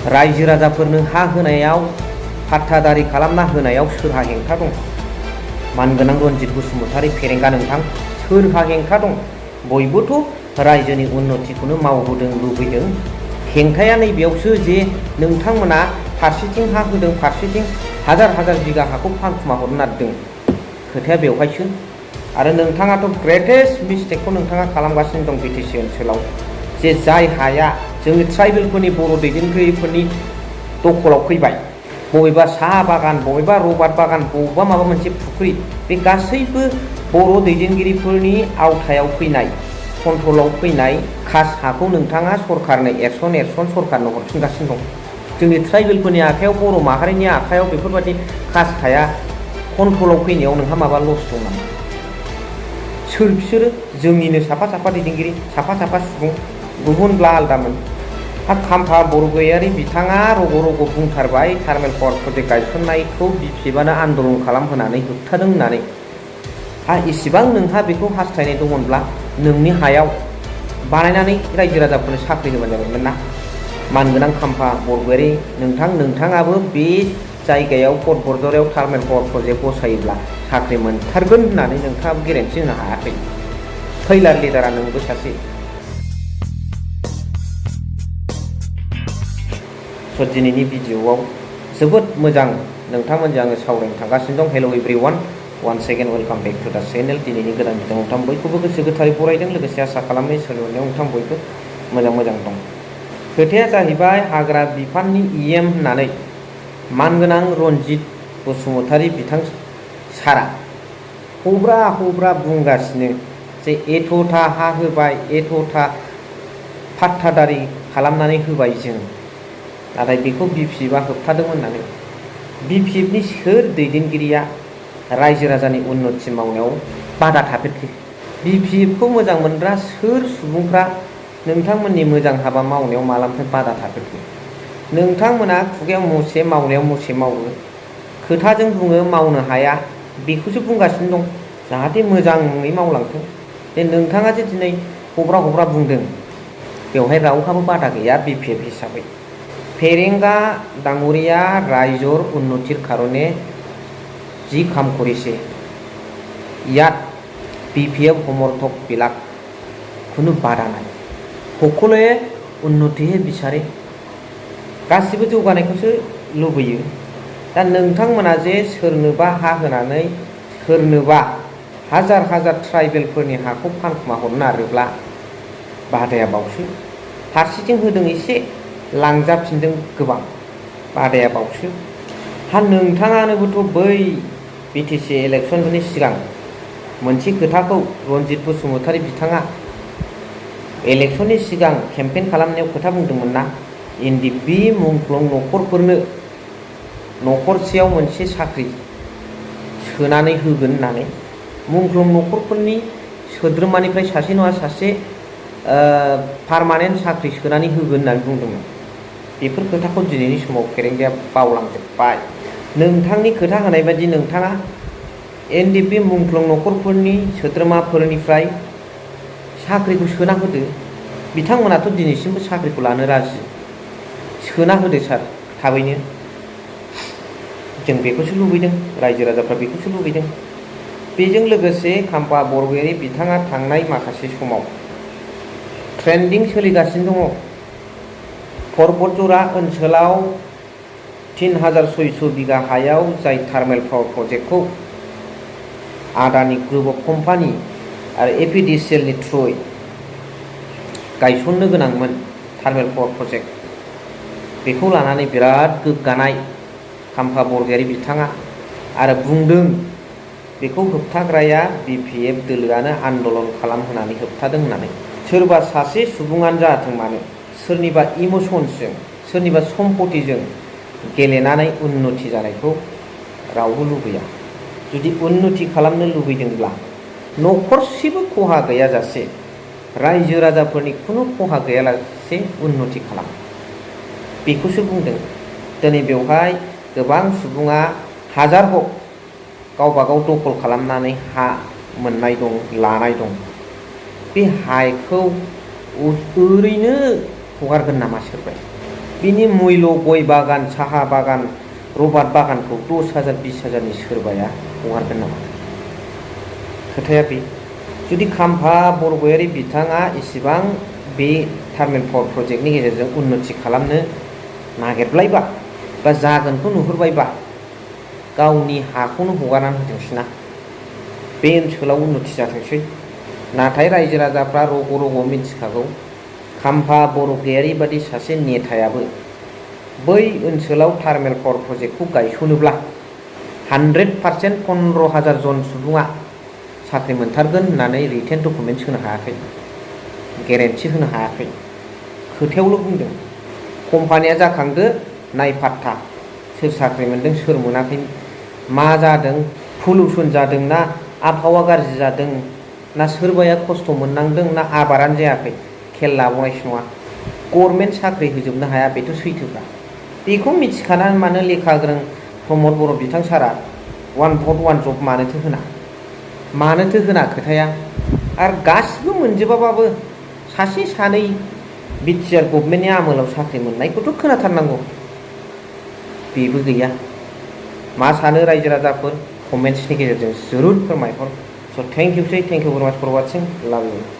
रायजो राजाफोरनो हा होनायाव पाट्टादारि खालामना होनायाव सोरहा हेंथा दं? मानगोनां रनजित बसुमतारी फेरेंगा नोंथां, सोरहा हेंथा दं? बयबोथ' रायजोनि उन्नतिखौनो मावहोदों लुबैदों। हेंथाया नैबेयावसो जे नोंथांमोना फारसेथिं हा होदों, फारसेथिं हाजार हाजार बिगा हाखौ फानखुमा हरनो नागिरदों। खोथाया बेवहायसो। आरो नोंथाङाथ' ग्रेटेस्ट मिस्टेकखौ नोंथाङा खालामगासिनो दं बिटिसि ओनसोलाव, जे जाय हाया जोंनि ट्राइबेलफोरनि बर' दैदेनगिरिफोरनि दखलाव फैबाय, बबेबा साहा बागान, बबेबा रबार बागान, बबेबा माबा मोनसे फुख्रि, बे गासैबो बर' दैदेनगिरिफोरनि आवथायाव फैनाय, कन्ट्रलाव फैनाय खास हाखौ नोंथाङा सरकारनो एरसन सरकारनो हरफिनगासिनो दं। जोंनि ट्राइबेलफोरनि आखायाव, बर' माहारिनि आखायाव बेफोरबायदि खास हाया कन्ट्रलाव फैनायाव नोंहा माबा लस दं नामा? सोर बिसोरो? जोंनिनो साफा साफा दैदेनगिरि, साफा साफा सुबुं, गुबुनब्ला आलदामोन। हा खाम्फा बरगयारि बिथाङा रग' रग' बुंथारबाय थार्मेल पावार प्रजेक्ट गायसननायखौ बिपिएफआनो आन्दलन खालामहोनानै होबथादों होननानै। हा इसिबां नोंहा बेखौ हास्थायनाय दंमोनब्ला नोंनि हायाव बानायनानै रायजो राजाफोरनो साख्रि होबानो जाबायमोन ना। मानगोनां खाम्फा बरगयारि नोंथाङाबो बे जायगायाव कट बरजरायाव थार्मेल पावार प्रजेक्ट बसायोब्ला साख्रि मोनथारगोन होननानै नोंथाङाबो गेरेन्टि होनो हायाखै। फैलार लिडारा नोंबो सासे। स' दिनैनि भिडिअ'आव जोबोद मोजां नोंथांमोनजों आङो सावरायनो थांगासिनो दं। Hello' everyone, once again welcome back to the channel. दिनैनि गोदान भिडिअ नोंथां बयखौबो गोसो गोथारै बरायदों, लोगोसे आसा खालामनाय सोलोंनायाव नोंथां बयबो मोजां दं। खोथाया जाहैबाय हाग्रा बिफाननि EM होननानै मानगोनां रनजित बसुमतारी बिथां सारा हब्रा बुंगासिनो जे एथ'था हा होबाय, एथ'था पाट्टादारि खालामनानै होबाय जों, नाथाय बेखौ बिपिएफआ होबथादोंमोन होननानै। बिपिएफनि सोर दैदेनगिरिया रायजो राजानि उन्नति मावनायाव बादा थाफेरखो? बिपिएफखौ मोजां मोनग्रा सोर सुबुंफ्रा नोंथांमोननि मोजां हाबा मावनायाव मालानिफ्राय बादा थाफेरखो? नोंथांमोना खुगायाव मुसे मावनायाव मुसे मावो, खोथाजों बुङो मावनो हाया, बेखौसो बुंगासिनो दं जाहाथे मोजाङै मावलांथों। जे नोंथाङा जे दिनै हब्रा बुंदों, बेवहाय रावहाबो बादा गैया बिपिएफ हिसाबै। पेरेंगा डांगरिया रायजोर उन्नतिर कारणे जी काम কৰিছে, ইয়াত বিপিএফ সমৰ্থক বিলাক কোনো বাধা নাই। সকলোৱে উন্নতিহে বিচাৰে, गासिबो जौगानायखौसो लुबैयो। दा नोंथांमोना जे सोरनोबा हा होनानै सोरनोबा हाजार हाजार ट्राइबेलफोरनि हाखौ फानखुमा हरनो नागिरोब्ला बादाया बावसो। फारसेथिं होदों एसे, लांजाफिनदों गोबां, बादाया बावसो। हा नोंथाङानोबोथ' बै बिटिसि इलेक्सनफोरनि सिगां मोनसे खोथाखौ रनजित बसुमतारी बिथाङा इलेक्सननि सिगां केम्पेइन खालामनायाव खोथा बुंदोंमोन ना, एनडिपि मुंख्लं न'खरफोरनो न'खरसेयाव मोनसे साख्रि सोनानै होगोन होननानै। मुंख्लं न'खरफोरनि सोद्रोमानिफ्राय सासे नङा सासे पारमानेन्ट साख्रि सोनानै होगोन होननानै बुंदोंमोन। बेफोर खोथाखौ दिनैनि समाव फेरेंगाया बावलांजोब्बाय। नोंथांनि खोथा होनाय बायदि नोंथाङा एनडिपि मुंख्लं न'खरफोरनि सोद्रोमाफोरनिफ्राय साख्रिखौ सोना होदो। बिथांमोनाथ' दिनैसिमबो साख्रिखौ लानो राजि। सोना होदो सार, थाबैनो। जों बेखौसो लुबैदों, रायजो राजाफ्रा बेखौसो लुबैदों। बेजों लोगोसे खाम्फा बरगयारि बिथाङा थांनाय माखासे समाव ट्रेन्डिं सोलिगासिनो दङ। परबतजरा ओनसोलाव 3600 बिगा हायाव जाय थार्मेल पावार प्रजेक्टखौ आदानि ग्रुप अफ कम्पानि आरो एपिडिसिएलनि थ्रुयै गायसननो गोनांमोन थार्मेल पावार प्रजेक्ट, बेखौ लानानै बिराद गोग्गानाय खाम्फा बरगयारि बिथाङा, आरो बुंदों बेखौ होबथाग्राया बिपिएफ दोलोआनो आन्दलन खालामहोनानै होबथादों होननानै। सोरबा सासे सुबुङानो जाथों मानो सोरनिबा इमसन्सजों, सोरनिबा सम्पतिजों गेलेनानै उन्नति जानायखौ रावबो लुबैया। जुदि उन्नति खालामनो लुबैदोंब्ला न'खरसेबो खहा गैयाजासे, रायजो राजाफोरनि खुनु खहा गैयालासे उन्नति खालाम, बेखौसो बुंदों। दिनै बेवहाय गोबां सुबुङा हाजार हक गावबागाव दखल खालामनानै हा मोननाय दं, लानाय दं। बे हाखौ ओरैनो हगारगोन नामा सोरबाया? बिनि मुल्य गय बागान साहा बागान रबार बागानखौ 10,000 20,000नि सोरबाया हगारगोन नामा? खोथाया बे जुदि खाम्फा बरगयारि बिथाङा इसिबां बे थार्मेल पावार प्रजेक्टनि गेजेरजों उन्नति खालामनो नागिरबायबा बा जागोनखौ नुहुरबायबा गावनि हाखौनो हगारनानै होथोंसैना बे ओनसोलाव उन्नति जाथोंसै। नाथाय रायजो राजाफ्रा रग' रग' मिथिखागौ खाम्फा बरगयारि बादि सासे नेतायाबो बै ओनसोलाव थार्मेल पावार प्रजेक्टखौ गायसनोब्ला 100% 15,000 जन सुबुङा साख्रि मोनथारगोन होननानै रिटेन डकुमेन्ट्स होनो हायाखै, गेरेन्टि होनो हायाखै। खोथायावल' बुंदों कम्पानिया जाखांदो नायफात्ता सोर साख्रि मोनदों सोर मोनाखै, मा जादों, पलिउसन जादों ना आबहावा गाज्रि जादों ना सोरबाया खस्थ' मोननांदों ना आबादानो जायाखै खेल लाबावनायसो नङा। गभर्नमेन्ट साख्रि होजोबनो हाया बेथ' सैथोखा। बेखौ मिथिखानानै मानो लेखा गोरों प्रमद बर' बिथां सारा 1 भट 1 जब मानोथो होना खोथाया। आरो गासिबो मोनजोबाबाबो सासे सानै बिटिआर गभर्नमेन्टनि आमोलाव साख्रि मोननायखौथ' खोनाथारनांगौ। बेबो गैया। मा सानो रायजो राजाफोर कमेन्ट्सनि गेजेरजों जरुर फोरमायहर। स' थेंक इउ भेरि माच फर वाचिं। लाभ इउ।